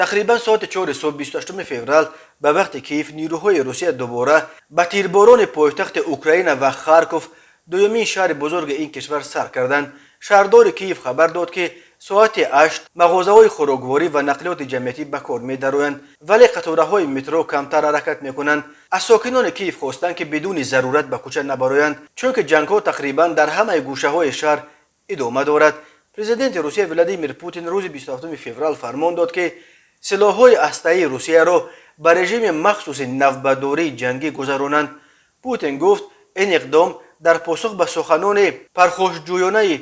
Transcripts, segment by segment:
Тақрибан соати 4 субҳ 28 феврал ба вақти Киев нирӯҳои Русия дубора ба тирборони пойтахти Украина ва Харков, дуюмин шаҳри бузурги ин кишвар, сар карданд. Шаҳрдори Киев хабар дод, ки соати 8 мағозаҳои хӯрокворӣ ва нақлиёти ҷамъиятӣ ба кор медароянд, вале қатораҳои метро камтар ҳаракат мекунанд. Аз сокинони Киев хостанд, ки бидуни зарурат ба кӯча набароянд, чунки ҷангҳо тақрибан дар ҳамаи гӯшаҳои шаҳр идома дорад. Президенти Русия Владимир Путин рӯзи 27 феврал фармон дод, ки силоҳҳои ҳастаии Русияро ба режими махсуси навбатдории ҷангӣ гузаронанд. Путин гуфт, ин иқдом дар посух ба суханони пархошҷӯёнаи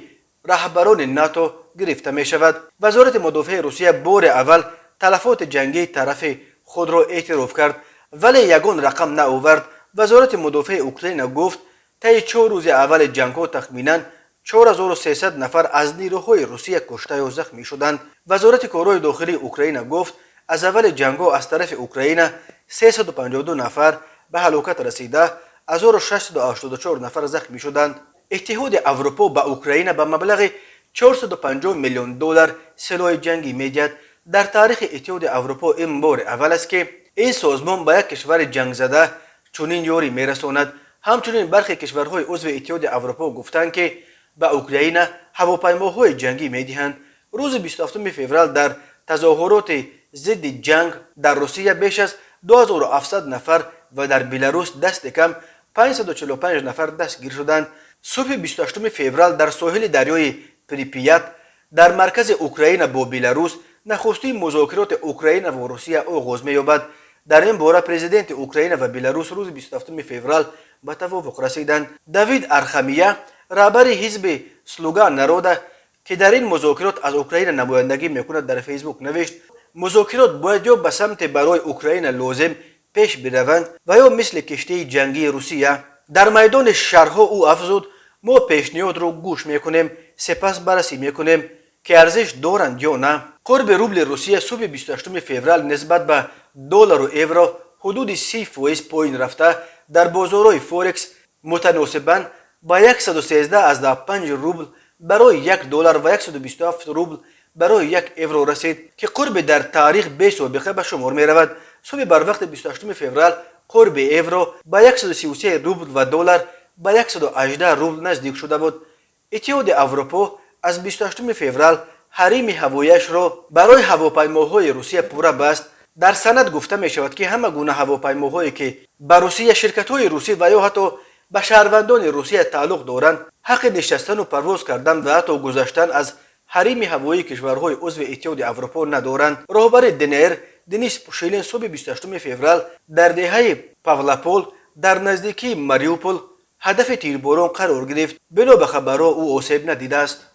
раҳбарони НАТО гирифта мешавад. Вазорати мудофиаи Русия бори аввал талафоти ҷангии тарафи худро эътироф кард, вале ягон рақам наовард. Вазорати мудофиаи Украина гуфт, таи 4 рӯзи аввали ҷангҳо тахминан 4300 нафар аз нирӯҳои Русия кушта ё захмӣ шуданд. Вазорати корҳои дохилии Украина гуфт, аз аввали ҷангҳо аз тарафи Украина 352 нафар ба ҳалокат расида, 1684 нафар захмӣ шуданд. Иттиҳоди Аврупо ба Украина ба маблағи 450 миллион доллар силоҳи ҷангӣ медиҳад. Дар таърихи Иттиҳоди Аврупо ин бори аввал аст, ки ин созмон ба як кишвари ҷангзада чунин ёрӣ мерасонад. Ҳамчунин бархе кишварҳои узви Иттиҳоди Аврупо гуфтанд, ки ба Украина ҳавопаймоҳои ҷангӣ медиҳанд. Рӯзи 27 феврал дар тазоҳуроти зидди ҷанг дар Русия беш аз 2700 нафар ва дар Беларус дасти кам 545 нафар дастгир шуданд. Субҳи 28 феврал дар соҳили дарёи Припият дар маркази Украина бо Беларус нахустин музокироти Украина ва Русия оғоз меёбад. Дар ин бора президенти Украина ва Беларус рӯзи 27 феврал ба тавофуқ расиданд. Давид Арахамия, раҳбари ҳизби «Слуга народа», ки дар ин музокирот аз Украина намояндагӣ мекунад, дар Фейсбук навишт: «Музокирот бояд ё ба самте барои Украина лозим пеш бираванд ва ё мисли киштии ҷангии Русия». Дар майдони шарҳҳо ӯ афзуд: «Мо пешниҳодро гӯш мекунем, сипас баррасӣ мекунем, ки арзиш доранд ё на». Қурби рубли Русия субҳи 28 феврал нисбат ба доллару евро ҳудуди 30% поин рафта, дар бозорҳои форекс мутаносибан ба 113,5 рубл барои 1 доллар ва 127 рубл барои 1 евро расид, ки қурби дар таърих бесобиқа ба шумор меравад. Субҳи барвақти 28 феврал қурби евро ба 133 рубл ва доллар ба 118 рубл наздик шуда буд. Иттиҳоди Аврупо аз 28 феврал ҳарими ҳавояшро барои ҳавопаймоҳои Русия пурра баст. Дар санад гуфта мешавад, ки ҳама гуна ҳавопаймоҳое, ки ба Русия, ширкатҳои русӣ ва ё ҳатто ба шаҳрвандони Русия тааллуқ доранд, ҳаққи нишастану парвоз кардан ва ҳатто гузаштан аз ҳарими ҳавоии кишварҳои узви Иттиҳоди Аврупо надоранд. Роҳбари ДНР Денис Пушилин субҳи 28 феврал дар деҳаи Павлопол дар наздикии Мариупол ҳадафи тирборон қарор гирифт. Бино ба хабарҳо, ӯ осеб надидааст.